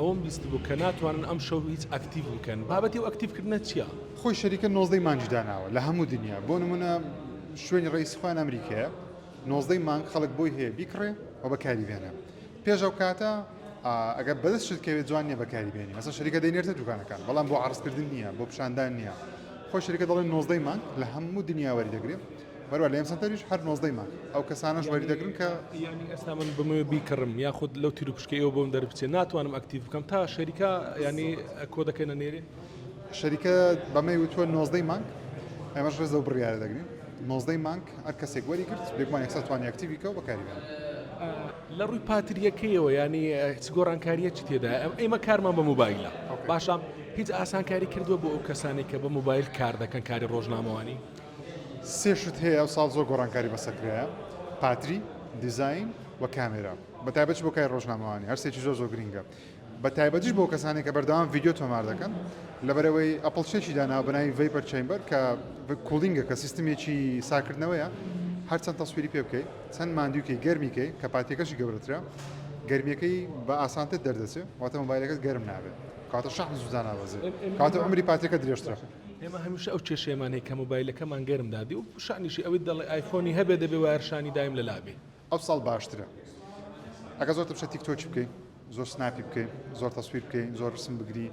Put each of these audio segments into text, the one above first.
ئەوەم بیستبوو کە ناتوانن ئەمشەو هیچ active بکەن، بابەتی ئەو active کردنە چییە؟ خۆی شەریکە نۆزدەی مانگی داناوە لە هەموو دنیا، بۆ نموونە شوێنی ڕەئیسی خۆیان ئەمریکایە، نۆزدەی مانگ خەڵک بۆی هەیە بیکڕێ و بەکاری بێنێ، پێش ئەو کاتە ئەگەر بەدەستشت کەوێت جوان نییە بەکاری بێنی، مەسەن شەریکە دەینێرتە دوکانەکان بەڵام بۆ عەرزکردن نییە، بۆ پیشاندان نییە، خۆی شەریکە دەڵێن نۆزدەی مانگ لە هەموو دنیا وەری دەگرێ. بەروە لە ئێم سەنتەریش هەر نۆزدەی مانگ ئەو کەسانەش وەری دەگرن کە. یانی ئێستا من بمەوێ بیکڕم یاخود لەو تیروپشکەی ئێوە بۆم دەربچێ ناتوانم active بکەم تا شەریکە یانی کۆدەکەی نەنێرێ؟ شەریکە بەمەی وتووە نۆزدەی مانگ ئێمەش ڕێز لەو بڕیارە دەگرین نۆزدەی مانگ هەر کەسێک وەری گرت بێگومان یەکسەر توانی active ی کە و بەکاری بێنێ. لە ڕووی پاتریەکەیەوە یانی چ گۆڕانکاریەکی تێدایە ئێمە کارمان بە مۆبایلە باشە هیچ ئاسانکاری کردووە بۆ ئەو کەسانەی کە بە مۆبایل کار دەکەن کاری ڕۆژنامەوانی؟ سێ شت هەیە ئەوساڵ زۆر گۆڕانکاری بەسەر کرایە، پاتری، دیزاین و کامێرا، بە تایبەتیش بۆ کاری ڕۆژنامەوانی هەرسێکی زۆر زۆر گرینگە، بە تایبەتیش بۆ کەسانێک کە بەردەوام ڤیدیۆ تۆمار دەکەن، لەبەرئەوەی ئەپڵ شتێکی داناوە بە ناوی vapor chamber کە cooling ە کە سیستمێکی ساکردنەوەیە هەرچەند تەسویری پێ بکەی چەند ماندووی کەی گەرمی کەی کە پاتریەکەشی گەورەترە گەرمیەکەی بە ئاسانتر دەردەچێ واتە مۆبایلەکەت گەرم نابێت کەواتە شەحن زوو دانابەزێ کەواتە عومری پاتریەکە درێژترە. ئێمە هەمیشە ئەو کێشەیەمان هەیە کە مۆبایلەکەمان گەرم دادێ و شانیشی ئەوەی دەڵێ ئایفۆنی هەبێ دەبێ wire شانی دایم لەلا بێ. ئەوساڵ باشترە ئەگەر زۆر تەمشای تیکتۆکی بکەی زۆر سناپی بکەی زۆر تەسویر بکەی زۆر رسم بگری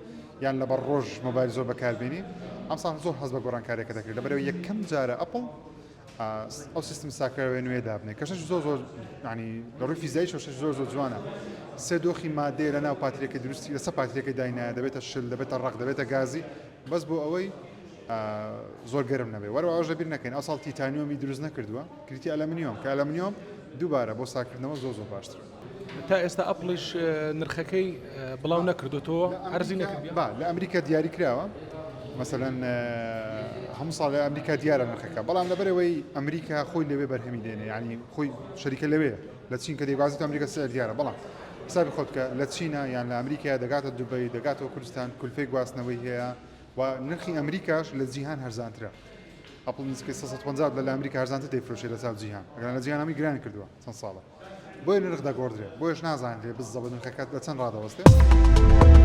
یان لەبەر ڕۆژ مۆبایل زۆر بەکاربێنی ئەمساڵ زۆر هەست بە گۆڕانکاریەکە دەکرێت لەبەرەوە یەکەم جارە ئەپڵ ئەو سیستم ساکراوێ نوێ دابنێ کە شەش زۆر زۆر ینی لە ڕووی فیزیایی شەش زۆر زۆر جوانە سێ دۆخی مادەیە لە ناو پاتریەکە دروستی لەسەر پاتریەکەی داینایە دەبێتە شل دەبێتە ڕەق دەبێتە گازی بەس بۆ ئەوەی زۆر گەرم نەبێ وەرەوە ئەوش لەبیر نەکەین ئەوساڵ تیتانیۆمی دروست نەکردووە کریتی ئەلەمنیۆم کە ئەلەمنیۆم دووبارە بۆ ساکردنەوە زۆر زۆر باشترە. تا ئێستا ئەپڵیش نرخەکەی بڵاو نەکردوتەوە عەرزی نەکردیە؟ با لە ئەمریکا دیاری کراوە مەسەلەن هەموو ساڵ لە ئەمریکا دیارە نرخەکە بەڵام لەبەرەوەی ئەمریکا خۆی لەوێ بەرهەمی دێنێ ینی خۆی شەریکە لەوێ لە چین کە دەیگوازێتەوە ئەمریکا سعر دیارە بەڵام حسابی خۆت بکە لە چینە یان لە ئەمریکا دەگاتە دوبەی دەگاتەوە کوردستان کولفەی گواستنەوەی هەیە و نرخی ئەمریکاش لە جیهان هەرزانترە ئەپڵ نزیکەی 350 دۆلار لە ئەمریکا هەرزانتر دەیفرۆشێت لە چاو جیهان ئەگەر لە جیهان هەمووی گران کردووە چەند ساڵە بۆیە نرخ دەگۆڕدرێت بۆیەش نازانرێت بزەبت نرخەکە لە چەند ڕادەوەستێت.